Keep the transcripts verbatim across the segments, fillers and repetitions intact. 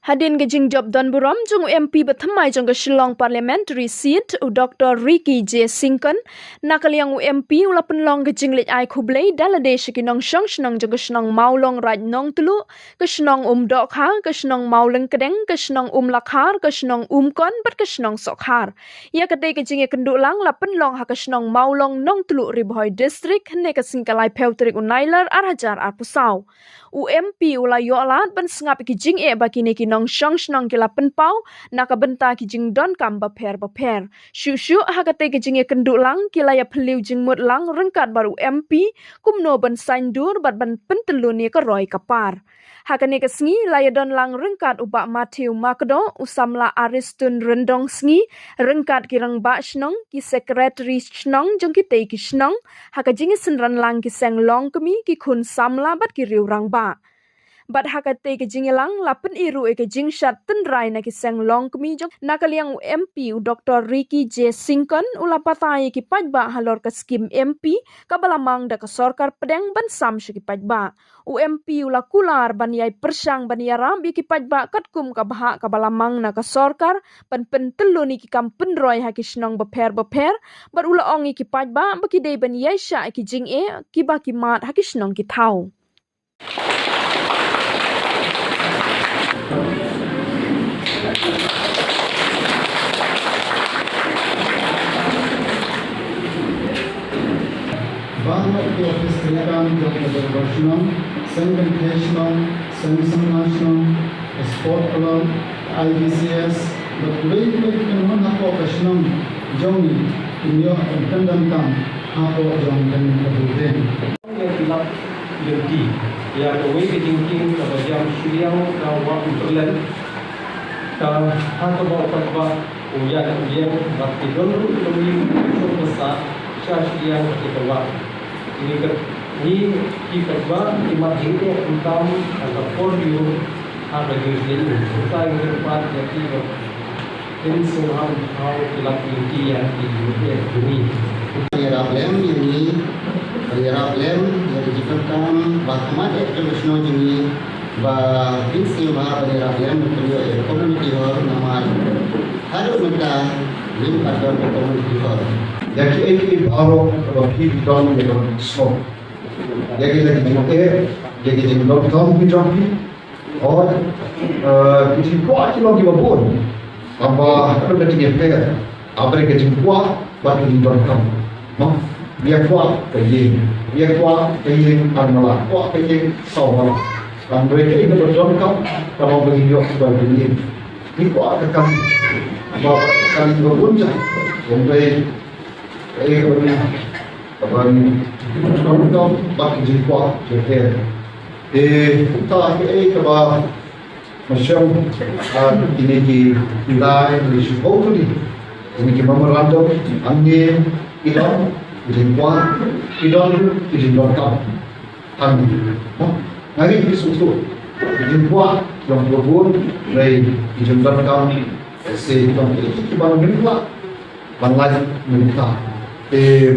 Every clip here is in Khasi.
Hadien ka jingjop don burom jong u M P ba thymmai jong ka Shillong Parliamentary Seat, u Doctor Ricky J Syngkon, na ka liang u M P u la pynlong ka jingleit ai khublei da lade sha ki nongshong shnong jong ka shnong Mawlong Raid Nongtluh, ka shnong Umdohkha, ka shnong Mawlyngkdeng, ka shnong Umlakhar, ka shnong Umkon bad ka shnong Sohkhar. Ïa katei ka jingïakynduh lang la pynlong ha ka shnong Mawlong Nongtluh, Ri Bhoi District, hynne ka sngi ka laiphew tarik u Nailar ar hajar arphew saw. U M P u la ïoh lad ban sngap ïa ki jingeh ba kine ki nongshong shnong ki la pynpaw na ka bynta ki jingdonkam bapher bapher. Shuh shuh ha katei ka jingïakynduh lang ki la ïaphylliew jingmut lang ryngkat bad u M P kumno ban saiñdur bad ban pyntyllun ïa ka roi ka par. Ha kane ka sngi la ïadon lang ryngkat u Bah Matthew Makdoh, u samla Aristun Ryndongsngi, ryngkat ki rangbah shnong, ki secretary shnong jong kitei ki shnong, ha ka jingïasynran lang ki seng longkmie, ki khun samla bad ki riew rangbah. Bad ha katei ka jingïalang la pyni ruh ïa ka jingshad tynrai na ki seng longkmie jong, na ka liang u M P u Doctor Ricky J Syngkon u la batai ïa ki paidbah halor ka skim M P kaba la mang da ka sorkar pdeng ban sam sha ki paidbah. U M P u la kular ban ïai pyrshang ban ïarap ïa ki paidbah katkum ka bhah kaba la mang na ka sorkar ban pyntyllun ïa ki kam pynroi ha ki shnong bapher bapher, bad u la ong ïa ki paidbah ba ki dei ban ïaishah ïa ki jingeh kiba ki mad ha ki shnong ki thaw. Baroh ki office treikam jong ka dorbar shnong, seng kynthei shnong, seng samla shnong, sport club, I B C S, bad kiwei kiwei ki kynhun hapoh ka shnong jong ngi, kin ïoh ban pyndonkam hapoh jong kane ka building. Ïa ki lad lynti ïa kawei ka jingkieng kaba jam shiliang ka wah Umperlen. Ka ha kaba u paidbah u ïaid u ïeng bad ki don ruh ki longïing ki shong basa sha shiliang kata ka wah. Ngi ka, ngi ki paidbah ki mad jingeh khamtam ha ka por ïew ha ka ïew jingïeid. Kumta ngi kyrpad ïa ki ba kin sngewbha ban thaw ki lad lynti ïa ki ïew jong ngi. Ïarap lem ïa ngi, ïarap lem ïa ki jingdonkam ba khmat ïa ka shnong jong ngi. Ba phin sngewbha ban ïarap lem ban pynïoh ïa ka community hall namar haduh mynta ngim pat don ka community hall. Ïa kiei kiei baroh kaba phi don ïa ka shnong, ïa ki, ïa ki jingeh, ïa ki jingdonkam ki jong phi, hooid, eh, ki jingkwah ki long kiba bun. Tangba haduh ka jingïapher, hapdeng ka jingkwah bad ka jingdonkam. Mo, ïa kwah ka ïing, ïa kwah ka ïing ar mala, kwah ka ïing saw mala. Hynrei kaei kaba donkam ka long ba ngin ïoh kawei ka ïing. Ngi kwah ka kali, ba kali ba bun jait. Hynrei kaei kaba ngin, kaba ngin donkam bad ka jingkwah jong phi. Te kumta kaei kaba Mynshem, ah, kine ki, ki lai, kine ki shiphew tylli, kine ki memorandum, hangne ki don ki jingkwah, ki don ki jingdonkam. Hangne, mo, nga ngeit ki sngewthuh ki jingkwah jong ki bun, hynrei ki jingdonkam, se ki don ki, ki ban ngin kwah ban lait mynta. Te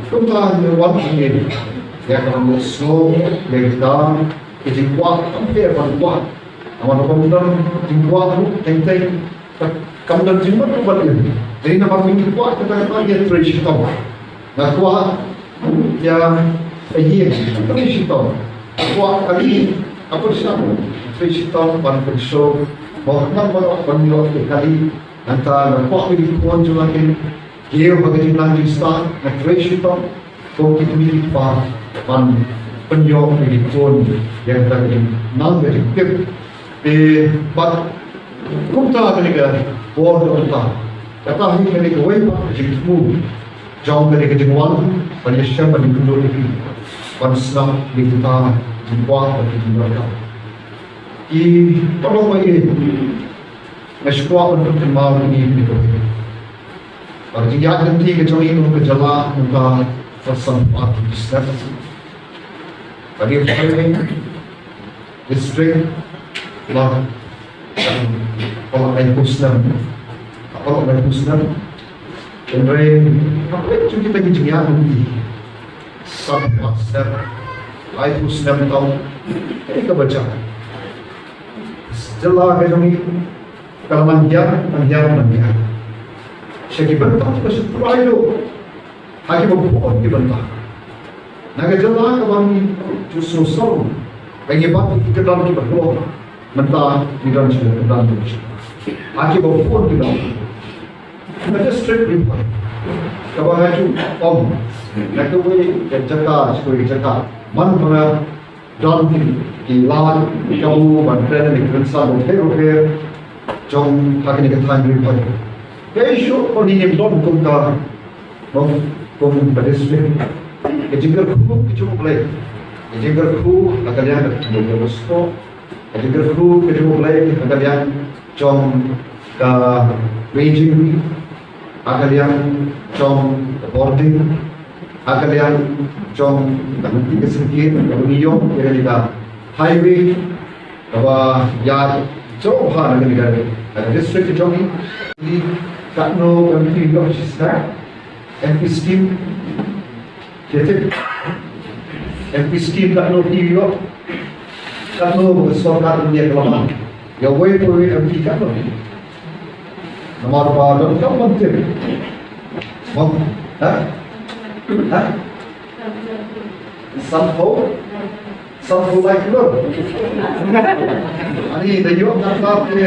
kumta ngi wan hangne ïa ka ban ïohsngew ïa kita ki jingkwah, kam pher ban kwah. Namar ba kam don jingkwah ruh teng teng, kam don jingmut ruh ban im. Dei namar ba ngi kwah kata kata ïa trei shitom. Nga kwah ïa ka ïing, trei shitom. Nga kwah kali, ka pyrshang, trei shitom ban pynshoh. Ba kumno ban ïoh ïa kali. Nangta nga kwah ba ki khun jong nga kin kiew ha ka jingnang jingstad, nga trei shitom kum ki kmie ki kpa ban pynïoh ïa ki khun ïa kata ka jingnang ka jingtip. Te bad kumta kane ka por ka kumta, kata hi kane kawei pat ka jingthmu jong kane ka jingwan ban ïashem ban ïakynduh ïa phi, ban sngap ïa kita ki jingkwah bad ki jingdonkam. Ki paralok ba ïeit, nga sngewkwah ban pynkynmaw ïa ngi kane kawei. Ba ka jingïaid lynti ka jong ngi kum ka jylla mynta ka san phew ar ki snem. Ka dei ka district la, ka la laiphew snem. Ka la laiphew snem. Hynrei hapdeng jong kita ki jingïaid lynti, san phew ar snem, laiphew snem tang, kaei kaba jia? Jylla ka jong ngi ka la nang hiar, nang hiar, nang hiar. Sha ki bynta kiba shu trai ruh, ha kiba bun ki bynta. Na ka jylla kaba ngi ju sngewsarong, ka ngi bat ki kyrdan kiba halor. Mynta ngi don sha ka kyrdan kiba shu, ha kiba bun ki bynta. Ka district report kaba nga ju ong na kawei ka jaka sha kawei ka jaka, man ba nga don ki, ki lad kabu ban kren ne kren sa ban kren kren jong ha kane ka thaiñ ri Bhoi. Ka issue kaba ngi don kum ka, kum, kum ka district, ka jingkyrkhu ka jong U Blei, ka jingkyrkhu ha ka liang ka jingkyrkhu, ka jingkyrkhu ka jong U Blei ha ka liang jong ka beijing, ha ka liang jong ka bording, ha ka liang jong ka lynti ka syrkit kaba ngi ïoh ïa kane ka highway kaba ïaid jrong bha na kane ka, ka district ka jong ngi. Katno ka lynti ïoh shisha M P scheme. Ki tip, M P scheme katno ki ïoh, katno ba ka sorkar India ka la ban ïa uwei pa uwei M P, katno. Namar ba donkam ban tip. Mo, ha? Ha? Sanphew, sanphew lai klur. Ani da ïoh ngan lap te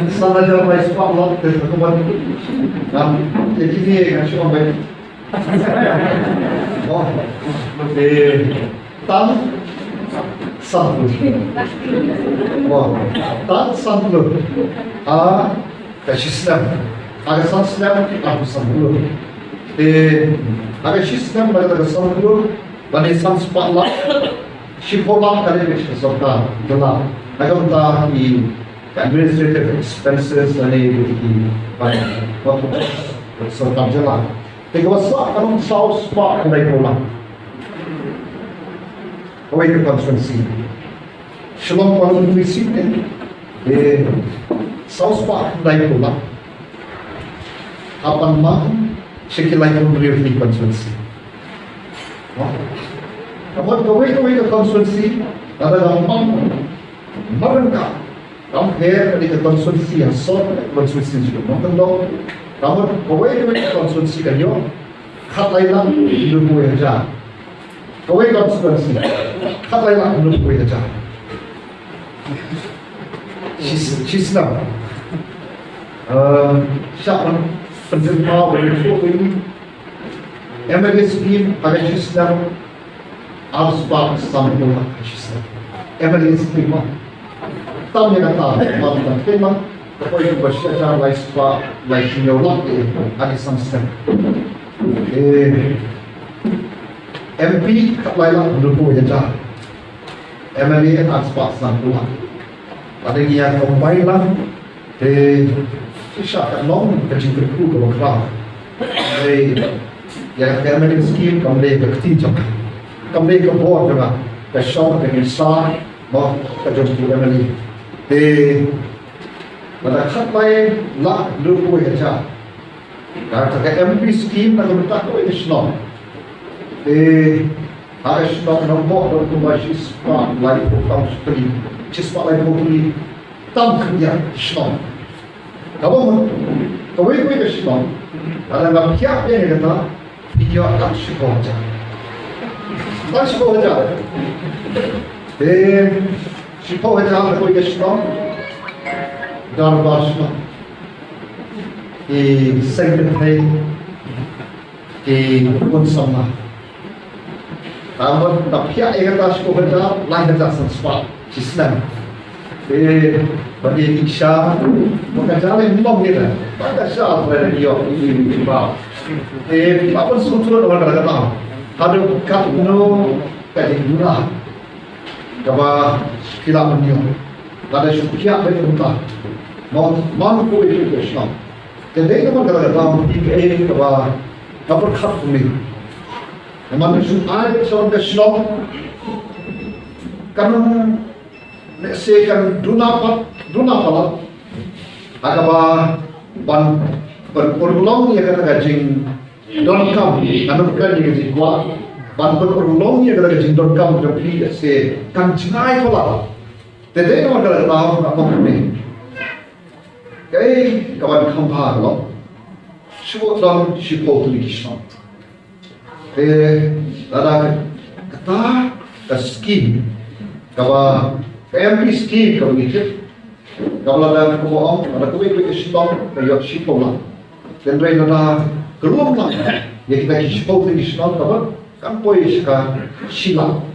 san hajar lai spah lak te ka ban. Ngan te kine ngan shu ong bai. Oh, te tan sanphew. Oh, tan sanphew. Ah, ka shi snem. Ha ka san snem arphew san klur. Te ha ka shi snem na kata ka san klur, lane san spah lak, shiphew lak ka dei ka sorkar jylla. Na ka bynta ki administrative expenses lane ki, ki, ki sorkar jylla. Te kaba sah ka long saw spah khyndai phew lak. Kawei ka constituency. Shillong Parliamentary seat ne, eh, saw spah khyndai phew lak. Hap ban mang sha ki laiphew hynriew tylli ki constituency. Ka mut kawei kawei ka constituency lada ka mang mar ryngkat, kam pher kane ka constituency ha sor constituency jong nongkyndong. Ka mut kawei kawei ka constituency kan ïoh khatlai lak hynriewphew hajar. Kawei constituency khatlai lak hynriewphew hajar. Shi, shi snem. Em, shah ban pynjynpaw ban ïathuh ïa ngi. M L A scheme ha ka shi snem, ar spah sanphew lak ha shi snem. M L A scheme ma. Tam ïa kata, ma, ma, ma, ka poi ba shi hajar lai spah lai hynñiew lak, eh, ha ki san snem. Eh, M P khatlai lak hynriewphew hajar. M L A ar spah sanphew lak. Lada ngi ïa combine lang, te shisha ka long ka jingkyrkhu kaba khraw. Te ïa ka M L A scheme kam dei ka kti jong nga, kam dei ka bor jong nga, ka shong ka ngi sa mo ka jong ki M L A. Te lada khatlai lak hynriewphew hajar. Kata ka M P scheme na ka bynta kawei ka shnong. Te ha ka shnong Nongpoh don kumba shispah laiphew tam tylli, shispah laiphew tylli tam khyndiat shnong. Kaba mut kawei kawei ka shnong, lada nga phiah ïa kata, phi ïoh tang shiphew hajar. Tang shiphew hajar. Te shiphew hajar na kawei ka shnong, dorbar shnong. Ki seng kynthei, ki khun samla. Namar nga phiah ïa kata shiphew hajar, lai hajar san spah shi snem. Te ba dei ki sha, ba ka jia lei mlong ïa ka, ba ka sha ba dei ïoh ïa ki ba. Te ba pun sutut ba ka kata. Haduh katno ka jingduna kaba phi lah ban ïoh lada shu phiah beit kumta. Mon, mon ku ïa ka shnong. Te dei namar kata ka daw ïa kaei kaba nga pyrkhat kumne. Namar shu ai sha ka shnong, kan lehse kan duna pat, duna palat ha kaba ban, ban pynurlong ïa kata ka jingdonkam, kan ym kren ïa ka jingkwah, ban pynurlong ïa kata ka jingdonkam jong phi, lehse kan jngai palat. Te dei namar kata ka daw nga ong kumne. Kaei kaban kham bha ka long, shu don shiphew tylli ki shnong. Te lada kata ka skim, kaba ka M P skim kaba ngi tip, kaba lada kumba ong, lada kawei kawei ka shnong ka ïoh shiphew lak. Hynrei lada ka lum lang ïa kita ki shiphew tylli ki shnong, kaba kan poi sha ka shi lak.